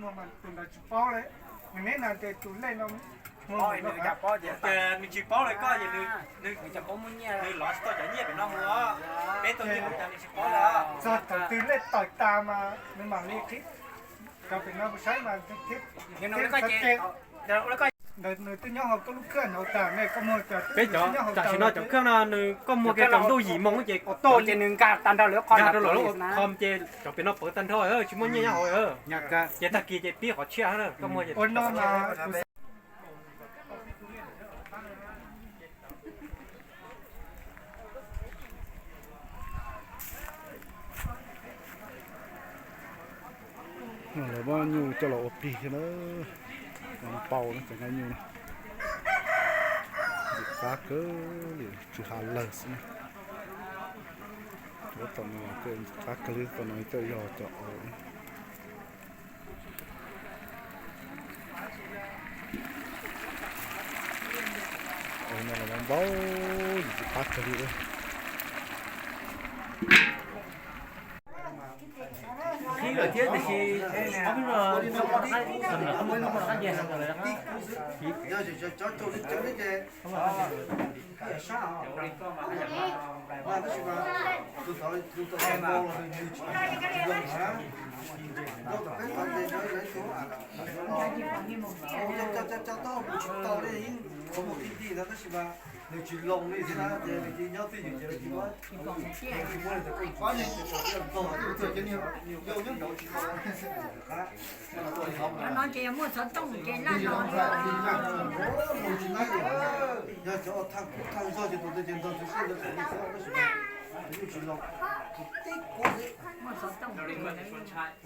Tus ntawd tsis paub li, nws neb na ces tus lej no, nws tsis paub li koj ces nws, nws los tsis tau cov nyiaj pem no mus os. Peb tug nyiaj pem no nws tsis paub li. Txog thaum twg lej tawm tas mas nws mam li qhib cov pem no mus saib mas thiab. Ntawd nws twb nyob hauv koj lub khwj no tas ne, koj muag cov, peb cov tam sim no cov khwj no nws koj muag kiag thaum ntuj yim moo ces tau ces nws nkag tag nrho lawv qhov, nkag rau lawv lub qhov ces cov pem no pawv tag nrho, tsis muaj nyiaj nyob hauv. Ces tag kis ces pib qhov tshiab koj muag ces ua no mas. Lawv muab nyuj coj los ua plig thiab na. Npau na cov nqaij nyuj na. Ntxim qab kawg li, tsw ha lawg xwb na. Tom no qab kawg li, tom no coj yog cov au. Au no los npau, ntxim qab kawg li. Qhib lawm thiab tiam sis ob peb no, nws tsis loo li thiab na, ces nws cia nyob twj ywm ces lawv tsis muab. Nws tsis muab li tus koj tsis tau. Qab no ces yog muaj xov tooj ces laj no. Yog cov thaj kub thaj zog ces tus twg ces ntog tsis tau, tab sis mas nws yeej tsis loo, tib kub xwb.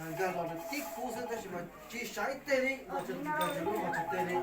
Nkag los tib kub xwb tab sis mas tsis saiv ib teg li, los tsis, los tsis teg li.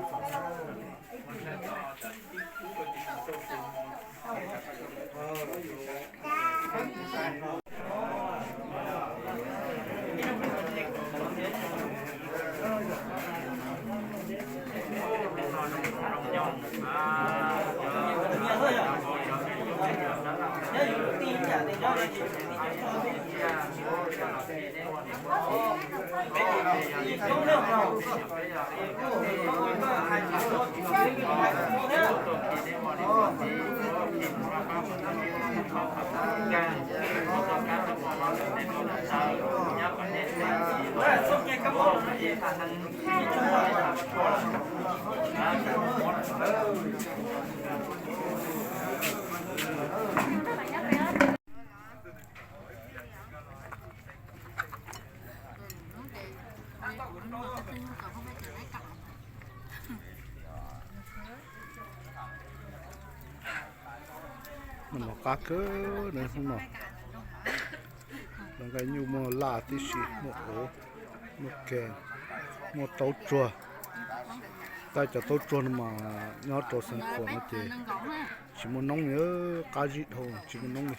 Hnub no qab kawg na, hnub no lawv nqaij nyuj muaj laj tib si, muaj auv, muaj keg, muaj taub tsuag. Tab cov taub tsuag no mas nyob rau Xeev Khuam no ces tsis muaj noob li, qab zib dhau tsis muaj noob li.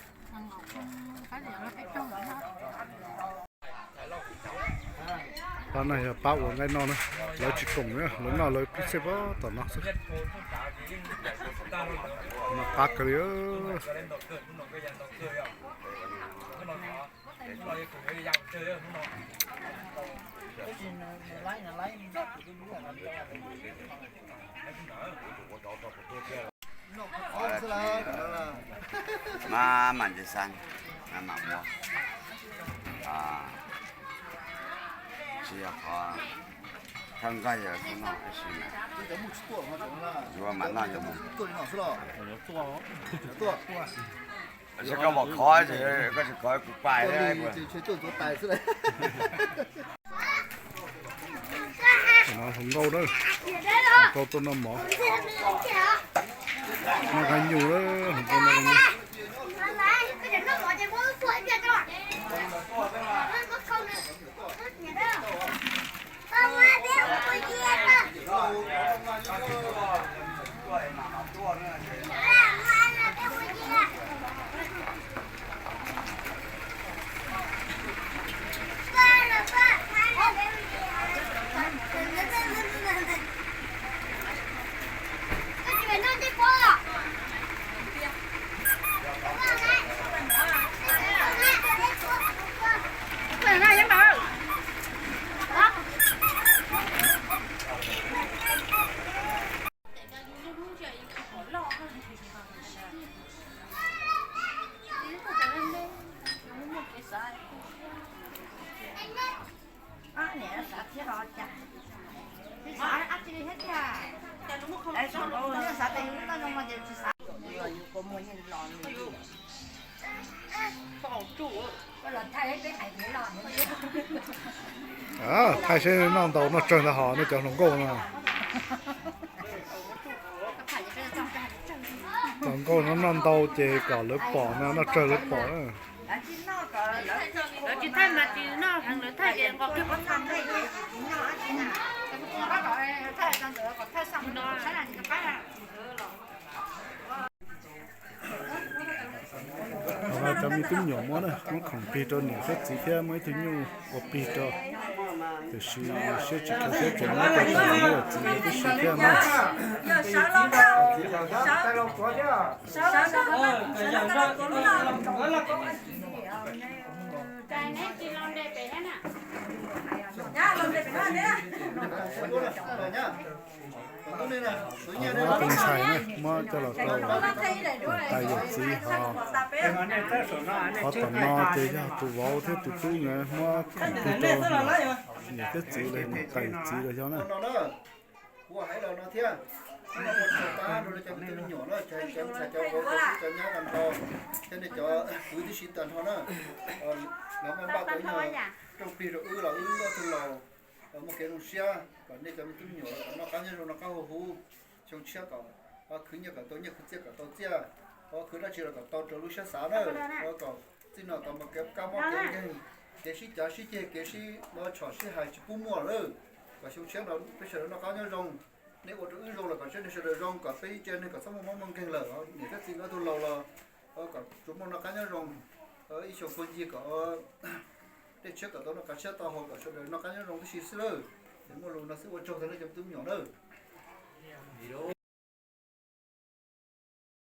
Pab no yog pab ua nqaij noj na, lawv tsis koom na, lawv noj lawv pib xej pab tom no xwb. No qab kawg li. Maj mam nce xab, maj mam ua. Tsis yog qhov thawj nqaij yog hnub no tab sis yuav mam noj yuav mus. Tab sis koj pom khov, koj tsis khov kuv pais. Hluas nkauj na, hluas nkauj tuaj noj mov, noj nqaij nyuj na, hluas nkauj noj nqaij nyuj. Thaij seb noj ntau noj tsawg ntag hos nej cov hluas nkauj no. Hluas nkauj no noj ntau ces kom lawv pom no, noj tsawg lawv pom na. Cov me tub me nyuam muab na, muab khoom plig rau niam thiab txiv thiab muab ib tug nyuj ua plig rau. Tiam sis siab tsis kheev thiab tseem muab rau tus niam txiv tib si thiab na. Tus ntxhais na muab coj los rau niam tais yawm txiv ho. Qhov tom no ces yog tus vauv thiab tus tub nkawd muab khoom plig rau niam thiab txiv los niam tais yawm txiv los yog na. Kuv hais los no thiab, ua tsaug qab rau nej cov me tub me nyuam na, cov ntxhais cov vauv cov tub cov nyab tag nrho, thiab nej cov kwv tib si tag nrho na. Lawv muaj npaj tau ib nyuag rooj plig rau wb los wb ob tug laus, muaj kev zoo siab kom nej cov me tub me nyuam los kom noj qab nyob zoo noj qab haus huv, xyoo tshiab kom khwv nyiaj kom tau nyiaj, khwv txiaj kom tau txiaj, khwv dab tsi los kom tau raws lub siab xav na. Kom txij no kom mus kev kab mob kev nkeeg, kev sib cav sib ceg, kev sib tshom sib hais tsis pub muaj lawm. Kom xyoo tshiab no peb sawv daws noj qab nyob zoo. Nej ua rau wb zoo los kom nej sawv daws zoo, kom peb ib tsev neeg kom txhob muaj mob muaj nkeeg lawm. Niam thiab txiv ob tug laus los kom tsuas muaj noj qab nyob zoo. Ib xyoos puag ncig kom dej tshiab kom tau noj qab tshiab tau haus, kom sawv daws noj qab nyob zoo tib si xwb lawm. Es muaj lus no xwb, ua tsaug rau nej cov me tub me nyuam lawm.